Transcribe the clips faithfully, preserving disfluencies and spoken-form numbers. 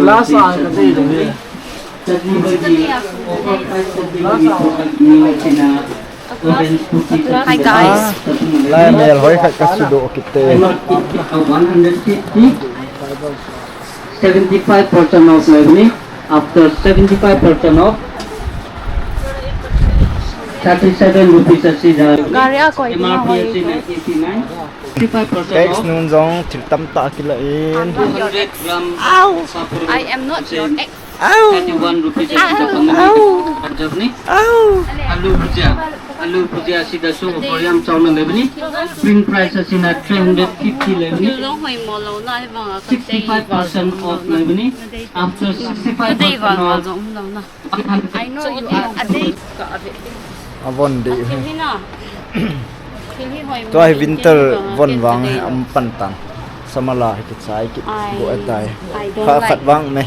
Glass a ka dei ding. Hi guys. Lai mel hoi khat ka sudoh kit e. Seventy-five percent off lei bani. After seventy-five percent off, thirty-seven rupees a si da. Gari a koi M R P hoi. Seventy-five percent off. Guys, nun jong thil tamtah kila in. Two hundred gram. Au. I am not your ex. Au. Thirty-one rupees a si da. Au. Alu bhujia. Alu bhujia a si da, so offer yam chauna lei bani. Spring price a si na three hundred fifty lei bani. Sixty-five percent off lei bani. After sixty-five percent off, I know you are a day. A von dei hi. Tua hi winter von vang hi am pan tan. Summer la hi kichai kit go atai. Kha khat vang me.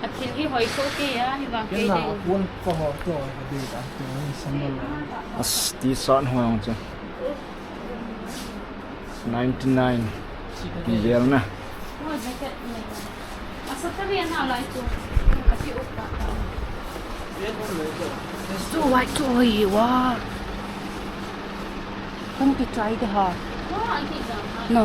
A thil hi hoi so ke ya, hi vang ke dei. As T-shirt ho jong chu. Ninety-nine. Vel na. It's too white to oi wa. Kan ki try de ha. No.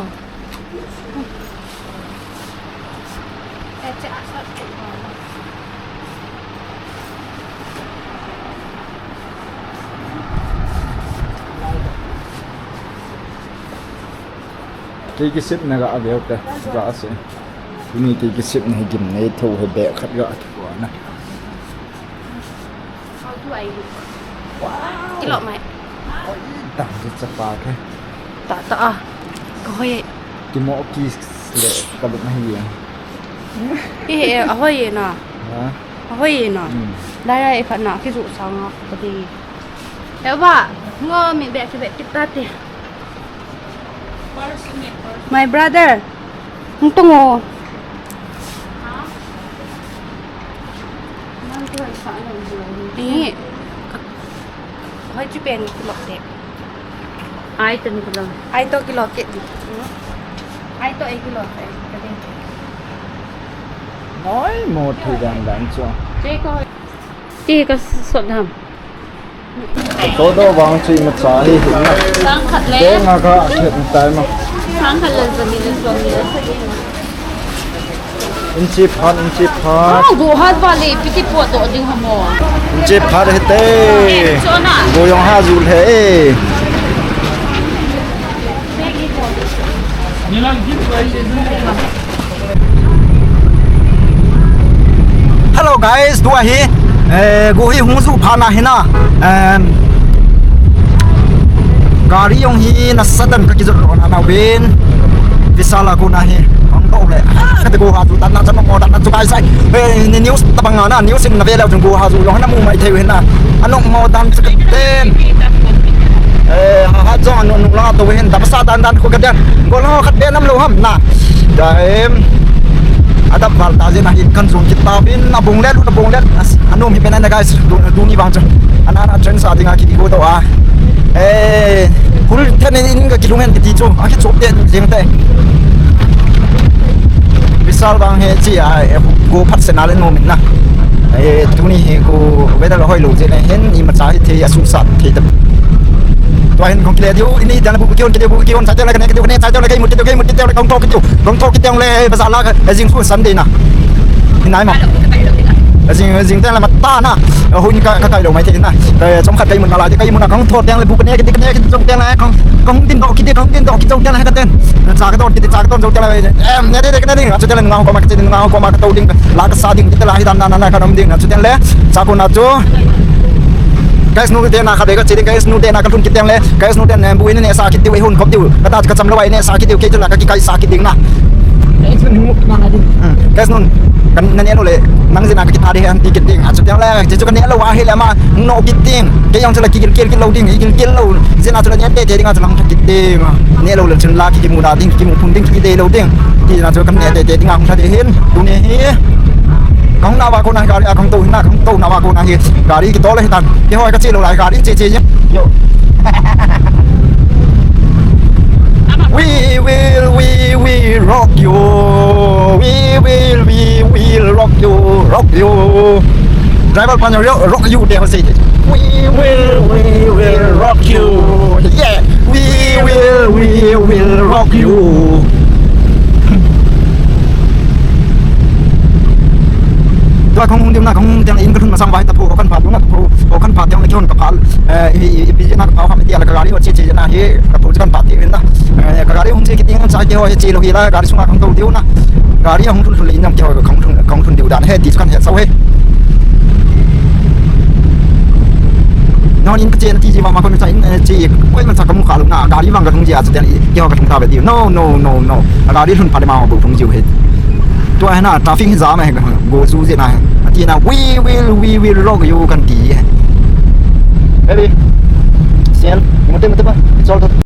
Kei kisepna ga aveu te, ga ase. Tuni kei kisepna hi gimnei tho hi bag khat ga kikoi. How do I look? Wow. Kilok mai. Oi, dang chu chapa ke. Ta ta a. Ka hoi. Kimo kiss le ka lut na hi ya. He he, a hoi na. Ha? A hoi na. Hmm. Lai lai khat na kizu sanga ka di. Eva, ngo mi be ki be tip ta te. My brother. Hung tung o. Ni. Hoi chu pen kilok te. Ai to ni kilok. Ai to kilok ke. Ai to ai kilok te. Noi mo thei dan dan chu. Che ko. Che ka sot ham. Todo vang chu imacha hi hin na. Sang khat le. Deng a ka khet tai ma. Sang khat le zani le som ni le sagi. Inchi phat, inchi phat. Ah, go hat va le, piti po to ding hamo. Inchi phat he te. Eh, chona. Go yong ha zul he. Hello guys, tua hi, eh, go hi hung ju phat na hi na, em, gari jong hi nasatah in ka kijot lona na uvin, Vishal a kona hi, hung to le, ah, ka te go ha ju, tan na chan mo, tan na chu kai sai, eh, ni news tabang a na, news in na ve leu jong go ha ju, jong na mu mai thei u hin na, anung mo dan chu ka ten. Eh, ha, ha, jong anu, anu la to hin, da pasa dan dan ko ka den. Go lo khat be nam lo ham na. Da em. Adap val ta jin a hi kan jong kit ta bin, na bung le, na bung le. As, anu mi pe na na guys, du, du ni bang chu. Ana na chen sa ding a ki go to a. Eh, hul then in ka kilung hen ki ti chu. A ki chop te jing te. Vishal bang he chi a, eh, go phat se na le no min na. Eh, tuni hi go weather hoi lo jeh le hin imacha hi thei a susat thei ta. Tua hin kong kile diu, ini dan bu kion kile bu kion, sa te la ka ne kile bu ne, sa te la kai mut kile, kai mut kile, kong thok kile, kong thok kile le, eh, bazaar la, eh, jing su Sunday na. Hinai ma. Eh, jing, eh, jing te la ma ta na. Eh, hun ka, ka kai lo mai te na. Eh, chom khat kai mut na la, kai mut na kong thok te le bu ka ne kile, ka ne kile, chom te la, kong, kong tin do kile, kong tin do kile, chom te la ka ten. Sa ka don kile, sa ka don, chom te la, eh, ne de de ka ne de, chom te la nga ko ma ka te nga ko ma ka to ding, la ka sa ding, te la hi dan na na na ka nam ding, chom te le, sa ko na chu. Guys, nu te na kha be ka chi ding, guys, nu te na ka lhun kit teng le, guys, nu te na bu in ne sa kit diu, hun kop diu, ka ta ka cham lo ai ne sa kit diu, ke chu la ka ki kai sa kit ding na. Hmm. Guys, nun, kan na ne lo le, nang jin a ka ki ta ding, an ti kit ding, a chu teng le, che chu ka ne lo a hi le ma, no kit ding, ke jong chu la ki gil, gil, gil lo ding, gil, gil lo, jin a chu la ne te te ding a chu lang kit ding, ne lo le chun la ki, ki mu da ding, ki mu phun ding, ki de lo ding, ti na chu kan ne te te ding a hung tha ding hin, tuni hi. Kong na wa ko na gari a kong to na, kong to na wa ko na hi gari ki to le tan. Ke hoi ka che lo lai gari che che ye. Yo. We will, we will rock you. We will, we will rock you, rock you. Driver pan yo rock you de ho se. We will, we will rock you. Yeah. We will, we will rock you. Tua kong hung dim na kong hung dim in ka lhun masang vai ta phu kan pha tung na phu kan pha tiang le kihon ka pha, eh, i, i, i, pi na ka pha ham ti la ka gari ho che che na hi ka phu kan pha ti na, eh, ka gari hung che ki ting sa ke ho che lo hi la gari sunga kong to diu na gari hung lhun lhun le in nam ke ho kong lhun kong lhun diu dan he ti kan he sau he. Non in ka che na ti ji ma ma ko na cha in, eh, che koi man sa ka mu kha lu na gari vang ka thung ji a chu tiang i ke ho ka thung ta ve diu. No, no, no, no. A gari lhun pha le ma ho bu thung jiu he. Tua hi na traffic hi jam a hi go su jeh na hi. A ti na, "We will, we will rock you," kan ti hi. Baby, sian, mute, mute ba, chol to.